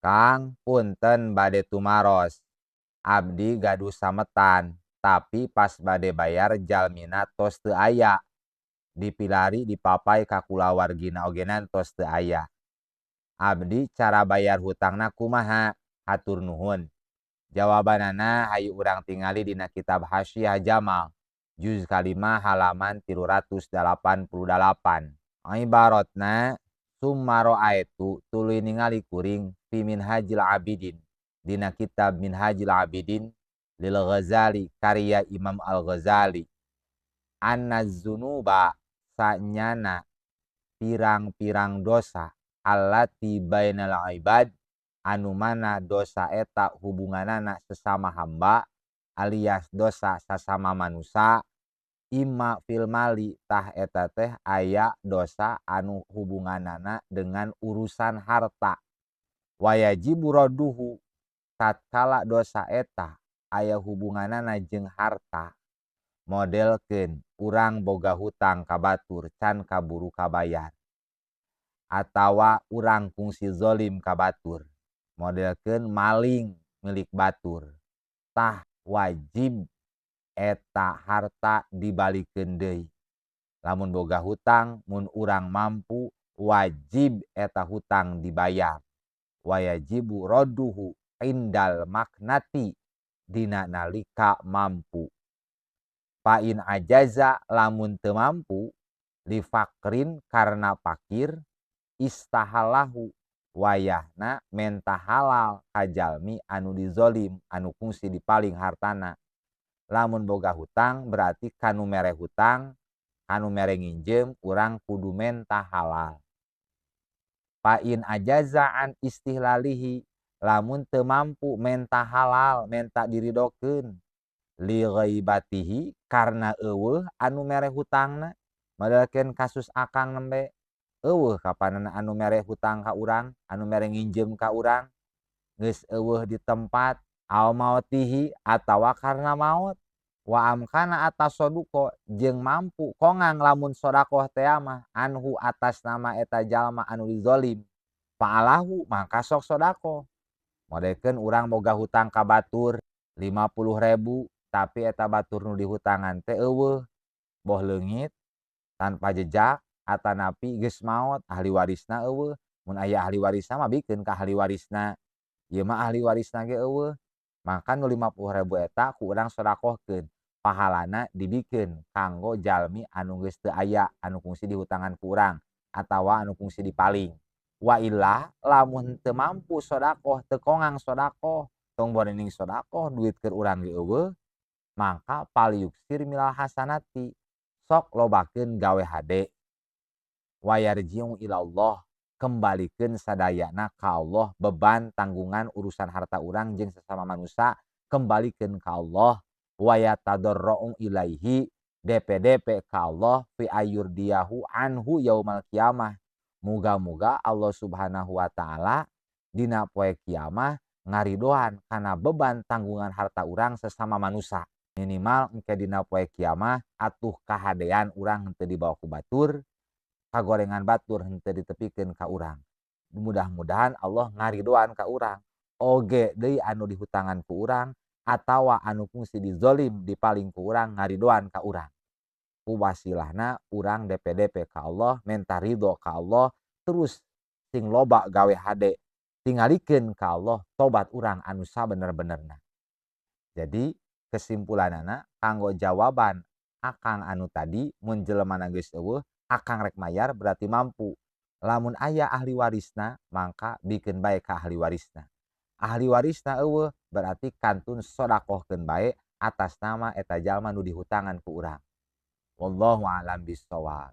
Kang, punten bade tumaros. Abdi gaduh sametan, tapi pas bade bayar jalmina tos teu aya. Dipilari dipapay ka kulawargina ogenan tos teu aya. Abdi cara bayar hutangna kumaha? Hatur nuhun. Jawabanana hayu urang tingali dina kitab Hasyiah Jamal juz kalima halaman 388. Ibaratna summa ra'aitu tuluy ningali kuring fi Minhajil Abidin dina kitab Minhajil Abidin lil Ghazali karya Imam Al-Ghazali anna dzunuba sanyana pirang-pirang dosa allati bainal ibad anu mana dosa eta hubunganana sesama hamba alias dosa sasama manusia imma fil mali tah eta teh aya dosa anu hubunganana dengan urusan harta wayajibu radduhu tatkala dosa eta aya hubunganana jeung harta modelkeun urang boga hutang ka batur can kaburu kabayar atawa urang kungsi zolim ka batur modelkeun maling milik batur tah wajib eta harta dibalikeun deui. Lamun boga hutang mun urang mampu wajib eta hutang dibayar. Wayajibu radduhu indal maknati dina nalika mampu. Fa in ajaza lamun teu mampu li fakrin karena fakir istahallahu wayahna menta halal ka jalmi anu dizolim anu kungsi dipaling hartana. Lamun boga hutang berarti kanu mere hutang, kanu mere nginjem urang kudu menta halal. Fa in ajaza an istihlalihi lamun teu mampu menta halal, menta diridokeun li ghaibatihi karena eueuh anu mere hutangna. Modelkeun kasus akang nembe eueuh kapanana anu mere hutang ka urang, anu mere nginjem ka urang geus eueuh di tempat au mautihi atawa karena maut wa amkana atasoduko jeung mampu kongang lamun sodakoh teh mah anhu atas nama eta jalma anu dizolim fa'alahu maka sok sodakoh. Modelkeun urang boga hutang ka batur 50.000 tapi eta batur nu dihutangan teh eueuh boh leungit tanpa jejak atanapi geus maot ahli warisna eueuh. Mun aya ahli warisna mah bikeun ka ahli warisna, ieu mah ahli warisna ge eueuh. Maka nu 50.000 eta ku urang sodakohkeun, pahalana dibikeun kanggo jalmi anu geus teu aya anu kungsi dihutangan ku urang atawa anu kungsi dipaling. Wa illa lamun teu mampu sodakoh, teu kongang sodakoh, tong borening sodakoh duit keur urang ge eueuh, maka palyuksir milal hasanati sok lobakeun gawe hade. Wa yarji'u ilallah kembalikeun sadayana ka Allah, beban tanggungan urusan harta urang jeung sesama manusia kembalikeun ka Allah. Wa yatadarra'u ilaihi DPDP ka Allah fi ayyurdiyahu anhu yaumal qiyamah. Muga-muga Allah Subhanahu wa taala dina poe kiamah ngaridoan kana beban tanggungan harta urang sesama manusia. Minimal engke dina poe kiamah atuh kahadean urang henteu dibawa ku batur, kagorengan batur henteu ditepikeun ka urang. Mudah-mudahan Allah ngaridoan ka urang. Oge deui anu dihutangan ku urang atawa anu kungsi dizolim dipaling ku urang ngaridoan ka urang. Ku wasilahna urang DPDP ka Allah, menta ridho ka Allah, terus sing loba gawe hade, tingalikeun ka Allah tobat urang anu sabener-benerna. Jadi kesimpulanana kanggo jawaban akang anu tadi mun jelemana geus eueuh akang rek mayar berarti mampu. Lamun aya ahli warisna mangka bikeun bae ka ahli warisna. Ahli warisna eueuh berarti kantun sodakohkeun bae atas nama eta jalma nu dihutangan ku urang. Wallahu a'lam bissawab.